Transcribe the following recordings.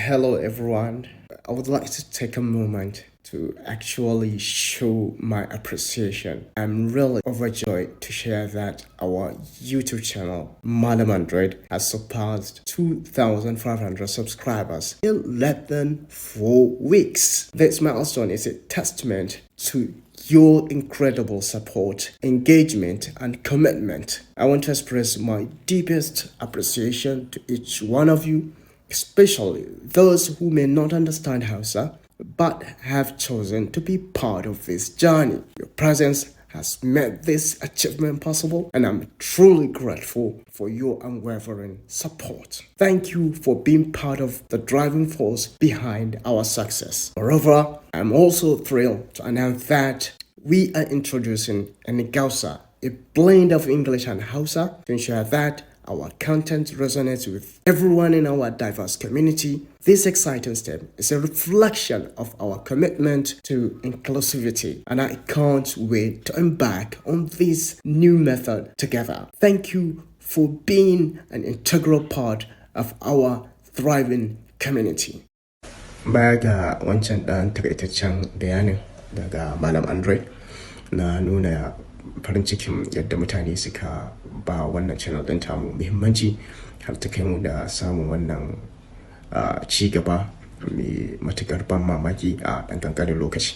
Hello everyone. I would like to take a moment to actually show my appreciation. I'm really overjoyed to share that our YouTube channel, Malam Android, has surpassed 2,500 subscribers in less than 4 weeks. This milestone is a testament to your incredible support, engagement, and commitment. I want to express my deepest appreciation to each one of you, especially those who may not understand Hausa but have chosen to be part of this journey. Your presence has made this achievement possible, and I'm truly grateful for your unwavering support. Thank you for being part of the driving force behind our success. Moreover, I'm also thrilled to announce that we are introducing Engausa, a blend of English and Hausa, to ensure that our content resonates with everyone in our diverse community. This exciting step is a reflection of our commitment to inclusivity, and I can't wait to embark on this new method together. Thank you for being an integral part of our thriving community. Baya ga wancan ɗan takaitaccen bayanin daga Malam Android na nuna farin cikin yadda mutane suka ba wannan channel ɗin tamu muhimmanci har ta kai mu da samun wannan ci gaba mai matuƙar ban mamaki a ɗan ƙanƙanin lokaci.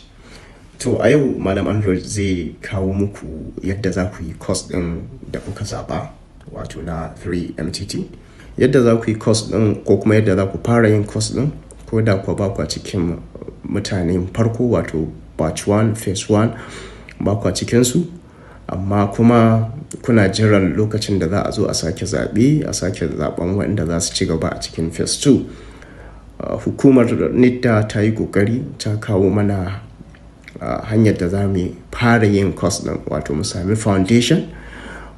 To, a yau Malam Android zai kawo muku yadda za ku yi course ɗin da kuka zaɓa, wato na 3MTT. Yadda za ku yi course ɗin ko kuma yadda za ku fara yin course ɗin, ko da kuwa ba ku a cikin mutanen farko, wato batch 1, phase 1, ba ku a cikinsu, amma kuma kuna jiran lokacin da za a zo a sake zaɓe, a sake zaɓen waɗanda za su ci gaba a cikin phase 2. Hukumar NITDA ta yi ƙoƙari ta kawo mana hanyar da za mu fara yin course ɗin, wato mu sami foundation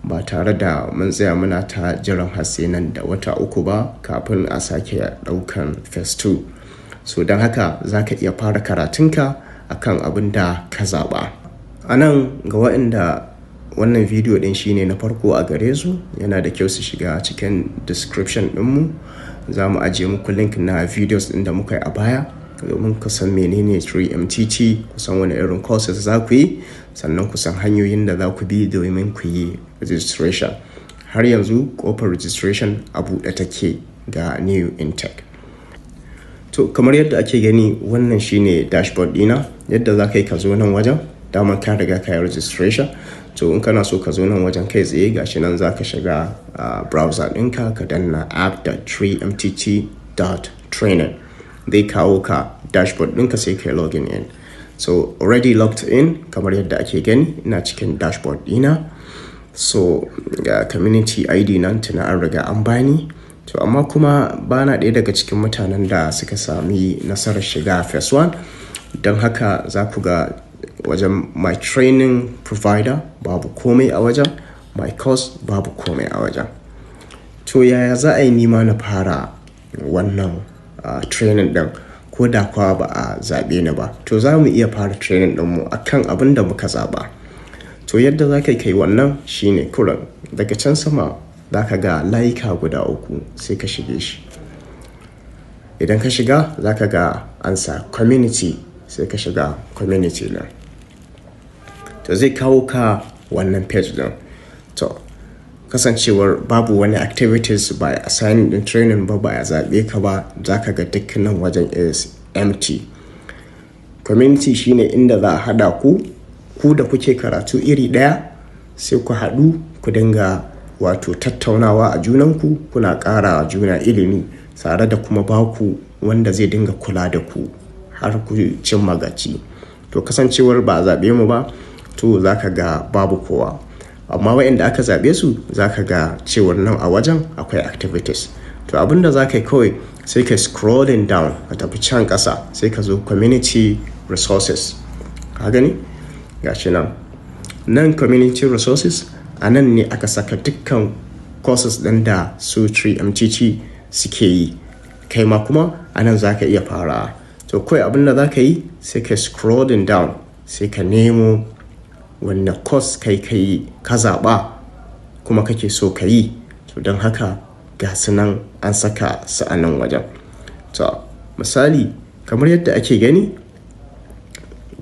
ba tare da mun tsaya muna ta jiran har sai nan da wata 3 ba kafin a sake ɗaukan phase 2. So don haka za ka iya fara karatunka akan abin da ka zaɓa. A nan, ga waɗanda wannan bidiyo ɗin shine na farko a gare su, yana da kyau su shiga cikin description ɗinmu. Za mu ajiye muku link na videos ɗin da muka yi a baya domin ku san menene 3MTT, ku san wani irin courses za ku yi, sannan ku san hanyoyin da za ku bi domin ku yi registration. Har yanzu kofar registration a buɗe take ga new intake. To, kamar yadda ake gani, wannan shine dashboard ɗina. Yadda za ka yi ka zo nan wajen, daman ka riga ka yi registration. To, in kana so ka zo nan wajen kai tsaye, gashi nan, za ka shiga browser ɗinka, ka danna app.3mtt.training, zai kawo ka dashboard ɗinka, sai ka yi login in. So already logged in. Kamar yadda ake gani, ina cikin dashboard ɗina. So ga community ID nan, tuna an riga an bani. To, amma kuma bana ɗaya daga cikin mutanen da suka sami nasarar shiga phase 1, don haka za ku ga wajen my training provider babu komai a wajen, my course babu komai a wajen. To, yaya za a yi nima na fara wannan training ɗin ko da kuwa ba a zaɓe ni ba? To, za mu iya fara training ɗinmu akan abin da muka zaɓa. To, yadda za ka kai wannan shine kuran daga can sama za ka ga layuka guda uku, sai ka shige shi. Idan ka shiga, za ka ga an sa community, sai ka shiga community nan. To, zai kawo ka wannan page din. To, kasancewar babu wani activities, ba assigning din training ba, ba a zaɓe ka ba, za ka ga dukkanin wajen is empty. Community shine inda za a haɗa ku, ku da kuke karatu iri ɗaya, sai ku haɗu ku dinga wato tattaunawa a junanku, kuna ƙara juna ilimi, tare da kuma baku wanda zai dinga kula da ku har ku cimma gaci. To, kasancewar ba a zaɓe mu ba, to za ka ga babu kowa. Amma waɗanda aka zaɓe su, za ka ga cewar nan a wajen akwai activities. To, abin da za ka yi kawai, sai ka scrolling down, ka tafi can ƙasa, sai ka zo community resources. Ka gani, gashi nan, nan community resources. A nan ne aka saka dukkan courses ɗin da su 3MTT suke yi. Kai ma kuma a nan za ka iya fara. To, kawai abin da za ka yi, sai ka scrolling down, sai ka nemo wanne course kai kai ka zaɓa kuma kake so ka yi. To, don haka ga su nan an saka su a nan wajen. To Misali, kamar yadda ake gani,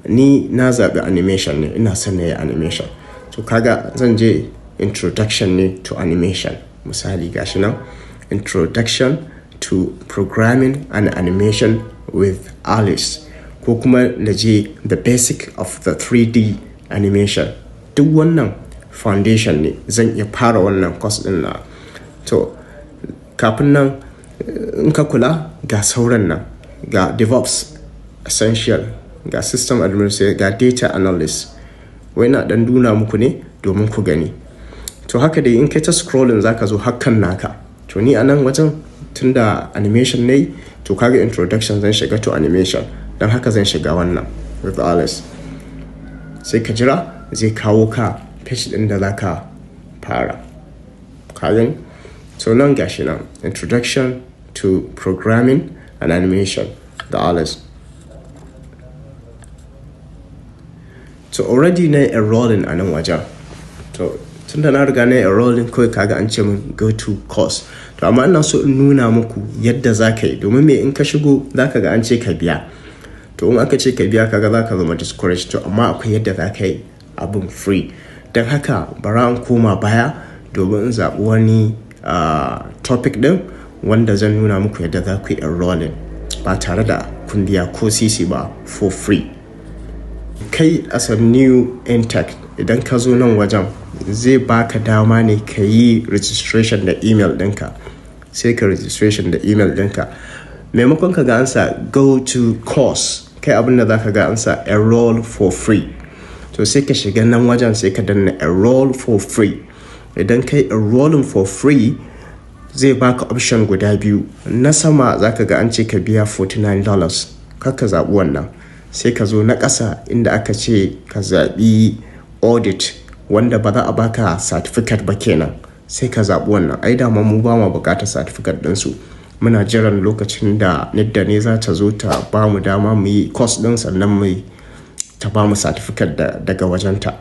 ni na zaɓi animation ne, ina son na yi animation. To kaga zan je introduction ne to animation. Misali, gashi nan, "Introduction to Programming and Animation with Alice", ko kuma na je "The Basic of the 3D Animation". Duk wannan foundation ne, zan iya fara wannan course din na. To kafin nan, in ka kula, ga sauran nan, ga DevOps Essential, ga System Administrator, ga Data Analyst. Wai na dan nuna muku ne domin ku gani. To haka dai in kai ta scrolling, zaka zo hakan naka. To ni a nan wajen, tunda animation ne, to kaga introduction zan shiga to animation, don haka zan shiga wannan with Alice. Sai ka jira, zai kawo ka page din da zaka fara. Ka gani? So nan gashi nan, "Introduction to Programming and Animation" da Alice. To already na enrolling a nan wajen. To tunda na riga na enrolling, kawai kaga an ce min "Go to course". To amma ina so in nuna muku yadda za ka yi, domin me? In ka shigo za ka ga an ce ka biya. To in aka ce ka biya, kaga za ka zama discouraged. To amma akwai yadda za ka yi abin free. Don haka bara in koma baya domin in zaɓi wani topic ɗin wanda zan nuna muku yadda za ku yi enrolling ba tare da kun biya ko sisi ba, for free. Kai as a new intake, idan ka zo nan wajen, zai baka dama ne ka yi registration da email ɗinka. Sai ka registration da email ɗinka. Maimakon ka ga ansa "Go to course", kai abin da za ka ga ansa "Enroll for free". To sai ka shiga nan wajen, sai ka danna "Enroll for free". Idan kai enrolling for free, zai baka option guda biyu. Na sama za ka ga an ce ka biya $49. Kar ka zaɓi wannan. Sai ka zo na ƙasa inda aka ce ka zaɓi audit, wanda ba za a baka certificate ba kenan. Sai ka zaɓi wannan. Ai dama mu ba mu buƙatar certificate ɗinsu, muna jiran lokacin da NITDA ne za ta zo ta ba mu dama mu yi course ɗin, sannan mu ta ba mu certificate daga wajenta.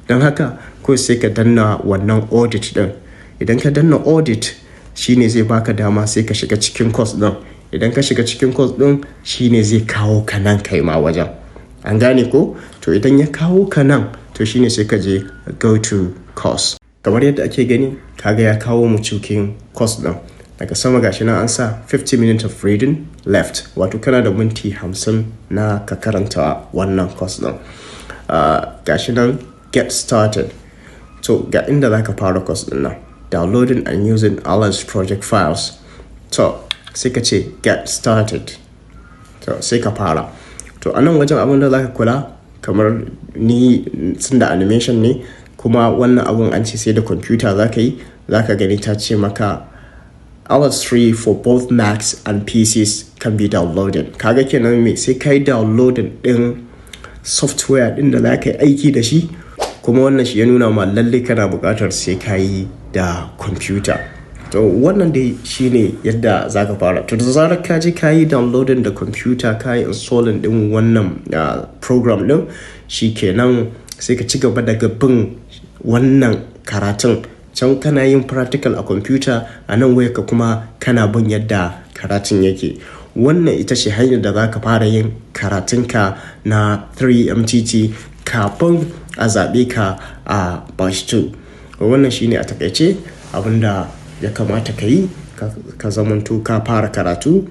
Don haka ko sai ka danna wannan audit ɗin. Idan ka danna audit, shine zai baka dama sai ka shiga cikin course ɗin. Idan ka shiga cikin course ɗin, shine zai kawo ka nan kai ma wajen. An gane ko? To idan ya kawo ka nan, to shine sai ka je "Go to course". Kamar yadda ake gani, kaga ya kawo mu cikin course ɗin. Daga sama gashi nan an sa "50 minutes of reading left", wato kana da minti 50 na ka karanta wannan course ɗin. Gashi nan "Get started". To ga inda za ka fara course ɗin nan, "Downloading and using Alice project files". To sai ka ce "Get started". To sai ka fara. To a nan wajen, abin da za ka kula, kamar ni tun da animation ne, kuma wannan abun an ce sai da kwamfuta za ka yi, za ka gani ta ce maka "Alice 3 for both Macs and PCs can be downloaded". Kaga kenan me? Sai ka yi downloading din software din da za ka yi aiki da shi. Kuma wannan shi ya nuna ma lalle kana buƙatar sai ka yi da kwamfuta. To wannan dai shine yadda za ka fara. To da zarar ka je ka yi downloading da kwamfuta, ka yi installing din wannan program din, kenan sai ka ci gaba daga bin wannan karatun. Can kana yin practical a kwamfuta, a nan wayarka kuma kana bin yadda karatun yake. Wannan ita ce hanyar da za ka fara yin karatunka na 3MTT kafin a zaɓe ka a batch 2. Wannan shine a takaice abinda ya kamata ka yi ka zamanto ka fara karatu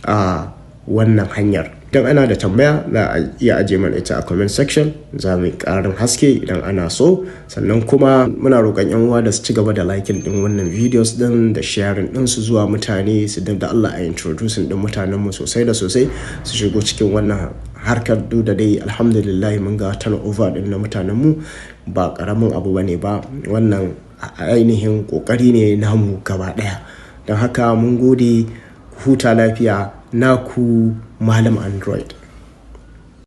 a wannan hanyar. Idan ana da tambaya, za a iya ajiye mana ita a comment section, za mu yi ƙarin haske idan ana so. Sannan kuma muna roƙon yan uwa da su ci gaba da liking din wannan videos din da sharing din su zuwa mutane su da Allah a introducing din mutanen mu sosai da sosai su shigo cikin wannan harkar. Duk da dai alhamdulillah mun ga turnover din na mutanen mu, ba karamin abu bane ba. Wannan ainihin kokari ne namu gaba daya. Don haka mun gode, huta lafiya. Naku Malam Android.